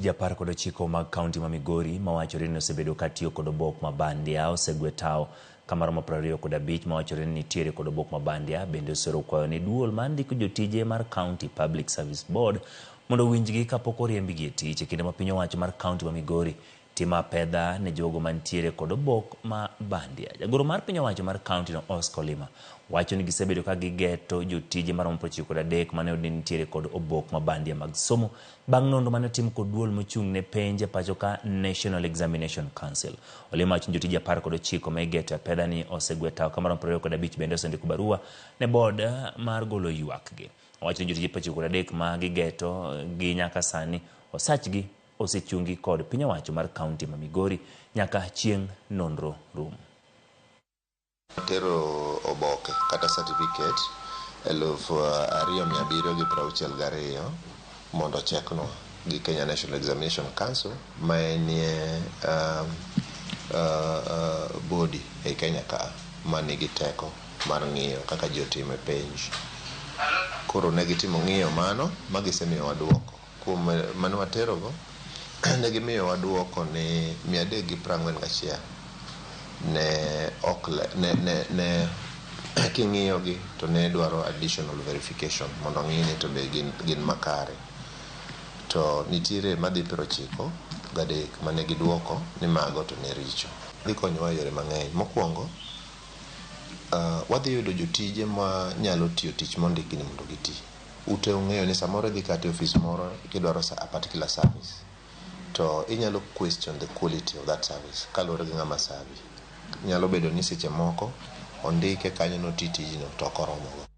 Ji 19 mag kaunti ma Migori mawachore ni osebedo ka tiyo kod obok ma bandia osegwe tawo ka maromo 25 mawachore ni nitiere kod obok ma bandia bende osero kwayo ne duol mar ndiko jotije mar County Public Service Board mondo owinjgi kapok oriembgi e tich e kinde ma piny owacho mar kaunti ma Migori timo apedha ne jogo mantiere kod obok ma bandia. Jagoro mar piny owacho mar kaunti no Oscar Olima wacho ni gisebedo ka gigeto jotije maromo 93 mane oyud ni nitiere kod obok ma bandia mag somo bang' nonro mane otim kod duol mochung' ne penj e pacho ka National Examination Council. Olima wacho ni jotije 19 ma igeto e apedha ni osegwe tawo ka maromo 25 bende osendiko barua ne board mar golo ywak gi. Owacho ni jotije 93 ma gigeto gi nyaka sani osachgi osechungi kod piny owacho mar kaunti ma Migori nyaka chieng' nonro rum. Tero oboke kata certificate 2762 mondo ocheknwa gi Kenya National Examination Council ma enie body ei Kenya ka manigi teko mar ng'iyo kaka ji otimo e penj. Koro ne gitimo ng'iyo mano ma gisemiyowa duoko. Kuom mane waterogo, ne gimiyowa duoko ni 341 ne ok ne ne ne king'iyogi to ne dwaro additional verification mondo ong'i ni to be gin, gin makare. To nitiere madhi 93 mane giduoko ni mago to ne richo. Dhi konyowa e yore mang'eny. Mokwongo, wadhi yudo jotije ma nyalo tiyo tich mondikgi ni mondo giti. Ute ung'eyo ni samoro idhi kata e ofis moro kidwaro a particular service to inyalo question the quality of that service kaluwore gi ng'ama serve. Nyalo bedo ni seche moko ondike kanyo noti tijno to ok oromogo.